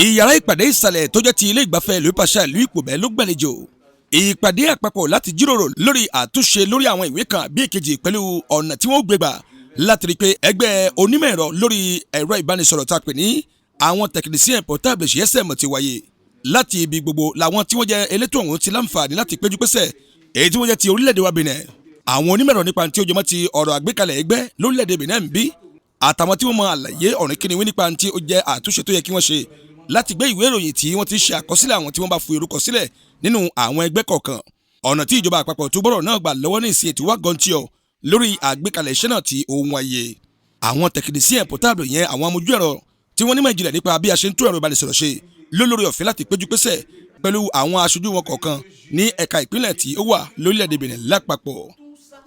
Ìyàrá ìpàdé ìsàlẹ̀ tó jẹ́ ti ilé ìgbafẹ́ ìlú Ìpàṣà, ìlú Ìpòbẹ́ ló gbàlejò ìpàdé àpapọ̀ láti jíròrò lórí àtúnṣe lórí àwọn ìwé kan bí èkejì pẹ̀lú ọ̀nà tí wọ́n gbé gbà láti rí i pé ẹgbẹ́ onímọ̀ ẹ̀rọ lórí ẹ̀rọ ìbánisọ̀rọ̀ tá a pè ní àwọn technicien portable GSM ti wáyé. Láti ibi gbogbo làwọn tí wọ́n jẹ́ elétò ọ̀hún ti láǹfààní láti péjú pésẹ̀, èyí tí wọ́n jẹ́ ti orílẹ̀-èdè wa Benin, àwọn onímọ̀ ẹ̀rọ nípa tí ó jẹmọ́ ti ọ̀rọ̀ àgbékalẹ̀ ẹgbẹ́ lórílẹ̀-èdè Benin ń bí, àtàwọn tí wọ́n mọ àlàyé ọ̀rìn kíni wí nípa tí ó jẹ́ àtúnṣe tó yẹ kí wọ́n ṣe láti gbé ìwé ìròyìn tí wọ́n ti ṣe àkọsílẹ̀ àwọn tí wọ́n bá fi orúkọ sílẹ̀ nínú àwọn ẹgbẹ́ kọ̀ọ̀kan. Ọ̀nà tí ìjọba àpapọ̀ tó gbọ́rọ̀ náà gbà lọ́wọ́ ní ìsìn ètò wá gọ́ntìọ̀ lórí àgbékalẹ̀ iṣẹ́ náà tí ó ń wáyé. Àwọn technicien portable yẹn, àwọn amójú ẹ̀rọ tí wọ́n nímọ̀ ìjìnlẹ̀ nípa bí a ṣe ń tún ẹ̀rọ ìbánisọ̀rọ̀ ṣe, lólórí ọ̀fẹ́ láti péjú pésẹ̀ pẹ̀lú àwọn aṣojú wọn kọ̀ọ̀kan ní ẹ̀ka ìpínlẹ̀ tí ó wà lórílẹ̀‐èdè Benin lápapọ̀.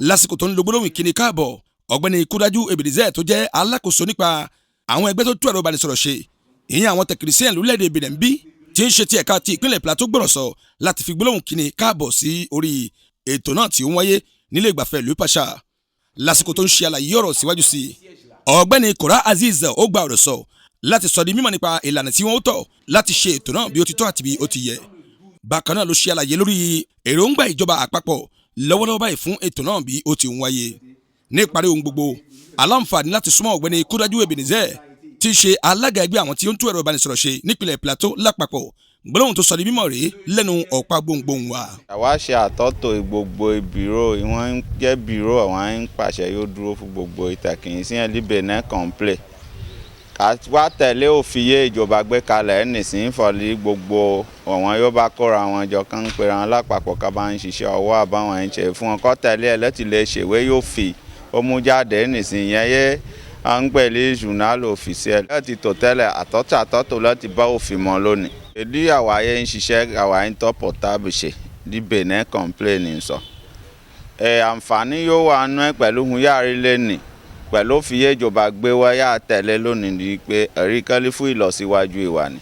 Lásìkò tó ń lo gbólóhùn ìkíni káàbọ̀, Ọ̀gbẹ́ni Kúdájú Ebenezer tó jẹ́ alákòóso nípa àwọn ẹgbẹ́ tó tún ẹ̀rọ ìbánisọ̀rọ̀ ṣe, ìyẹn àwọn technicien lórílẹ̀‐èdè Benin bí tí ń ṣe ti ẹ̀ka ti ìpínlẹ̀ Plateau, gbọ́rọ̀ sọ láti fi gbólóhùn kíni káàbọ̀ sí orí ètò náà tí ó ń wáyé nílé ìgbafẹ́ ìlú Ìpàṣà. Lásìkò tó ń ṣe àlàyé ọ̀rọ̀ síwájú sí i, Ọ̀gbẹ́ni Kora Azeez ó gba ọ̀rọ̀ sọ láti sọ di mímọ̀ nípa ìlànà tí wọ́n tọ̀ láti ṣe ètò náà bí ó ti tọ́ àti bí ó ti yẹ. Bákan náà ló ṣe àlàyé lórí èròǹgbà ìjọba àpapọ̀ lọ́wọ́lọ́wọ́ báyìí fún ètò náà bí ó ti ń wáyé. Ní ìparí ohun gbogbo, aláǹfààní láti súnmọ́ Ọ̀gbẹ́ni Kúdájú Ebenezer tí í ṣe alága ẹgbẹ́ àwọn tí ó ń tún ẹ̀rọ ìbánisọ̀rọ̀ ṣe nípìnlẹ̀ Plateau lápapọ̀, gbólóhùn tó sọ di mímọ̀ rèé lẹ́nu ọ̀pá gbohùngbohùn wa. Àwa ṣe àtọ́tò gbogbo bureau, wọ́n ń jẹ́ bureau àwọn ń pàṣẹ yóò dúró fún gbogbo technicien ní Benin complet. Ká wá tẹ̀lé òfin yé ìjọba gbé kalẹ̀ nísìnyí fọlí gbogbo àwọn yóò bá kóra wọn jọ kán ń pera wọn lápapọ̀, ká bá ń ṣiṣẹ́ ọwọ́ àbáwọn ń ṣe fún wọn kọ́ tẹ̀lé ẹ̀ lẹ́tì lè ṣèwé yóò fi ó mú jáde nísìnyí yẹn yé à ń pè ní journal officiel láti tò tẹ́lẹ̀ àtọ́tò àtọ́tò láti bá òfin mọ́ lónìí. Èdè àwa yẹn ń ṣiṣẹ́, àwa ń tọ́ portable ṣe ní Benin complet ní sọ. Ẹ àǹfààní yóò wà nú ẹ pẹ̀lú hun yàrá lẹ́nì pẹ̀lú òfin yé ìjọba gbé wá yà tẹ̀lé lónìí ni pé ẹ̀rí kẹ́lí fún ìlọsíwájú ìwà ni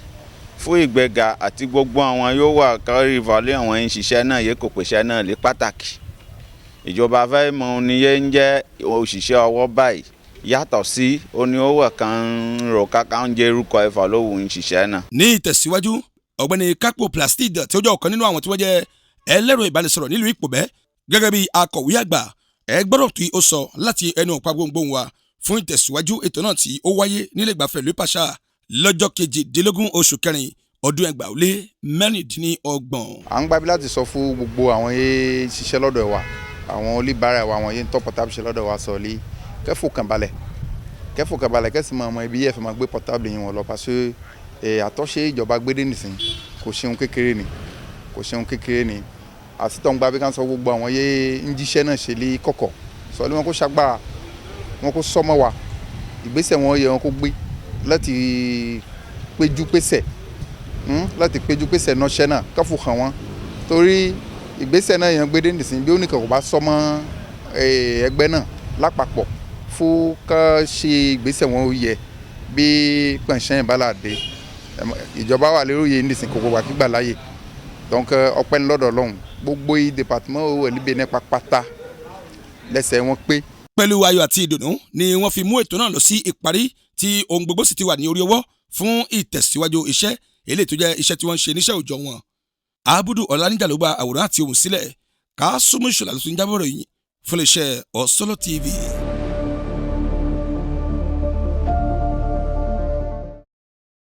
fún ìgbéga àti gbogbo àwọn yóò wà kárí ìfọ̀lẹ́ àwọn ń ṣiṣẹ́ náà yé kò pèsè náà lé pàtàkì. Ìjọba fẹ́ mọ oníyé ń jẹ́ òṣìṣẹ́ ọwọ́ báyìí yàtọ̀ sí oní owó kan ń rò káká ń jẹ́ orúkọ ẹ̀fọ́ lówù ń ṣiṣẹ́ náà. Ní ìtẹ̀síwájú, Ọ̀gbẹ́ni Kápò Plastid tí ó jẹ́ ọ̀kan nínú àwọn tí wọ́n jẹ́ ẹlẹ́rọ ìbánisọ̀rọ̀ nílùú Ìpòbẹ́ gẹ́gẹ́ bí akọ̀wé àgbà, ẹ gbọ́dọ̀ tí ó sọ láti ẹnu ọ̀pá gbohùngbohùn wa fún ìtẹ̀síwájú ètò náà tí ó wáyé nílé ìgbafẹ́ ìlú Ìpàṣà lọ́jọ́ 18 oṣù kẹrin ọdún 2026. À ń gbábí láti sọ fún gbogbo àwọn yé ṣiṣẹ́ lọ́dọ̀ wa, àwọn oníbàárà wa, àwọn yé ń tọ́ portable ṣe lọ́dọ̀ wa, sọ lé kẹ́fò kàn balẹ̀, kẹ́fò kàn balẹ̀, kẹ́sì máa mọ ibi yẹ́ fẹ́ máa gbé portable yín wọn lọ, parce que àtọ́ṣe ìjọba gbédè nìsín kò ṣeun kékeré ni, kò ṣeun kékeré ni. Àti tó ń gbábí ká sọ gbogbo àwọn yé ń jíṣẹ́ náà ṣe lé kọ̀kọ̀ sọ lé wọn kó ṣagbára wọn kó sọmọ wa ìgbésẹ̀ wọn yẹ wọn kó gbé láti péjú pésẹ̀, láti péjú pésẹ̀ nọ́ṣẹ́ náà káfò hàn wọ́n, torí ìgbésẹ̀ náà yẹn gbédè nìsín bí ó nìkan kò bá sọmọ ẹgbẹ́ náà lápapọ̀ fún ká ṣe ìgbésẹ̀ wọn ó yẹ bí pẹ̀nsẹ̀ ìbálàdé ìjọba wà lérò yìí nìsín kò gbogbo àkígbà láàyè. Donc ọpẹ́ ní lọ́dọ̀ Ọlọ́run, gbogbo yìí département owó ẹ̀líbẹ̀ nípa pátá lẹ́sẹ̀ wọn pé. Pẹ̀lú ayọ̀ àti ìdùnnú ni wọ́n fi mú ètò náà lọ sí ìparí, tí ohun gbogbo sì ti wà ní orí ọwọ́ fún ìtẹ̀síwájú iṣẹ́ eléyìí tó jẹ́ iṣẹ́ tí wọ́n ń ṣe níṣẹ́ òòjọ́ wọn. Abudu Ọláníjà ló gba àwòrán àti ohùn sílẹ̀. Ká súnmọ́ ìṣọ̀lá ló tún jábọ̀ ròyìn fún iléeṣẹ́ Ọ̀sọ́lọ́ TV.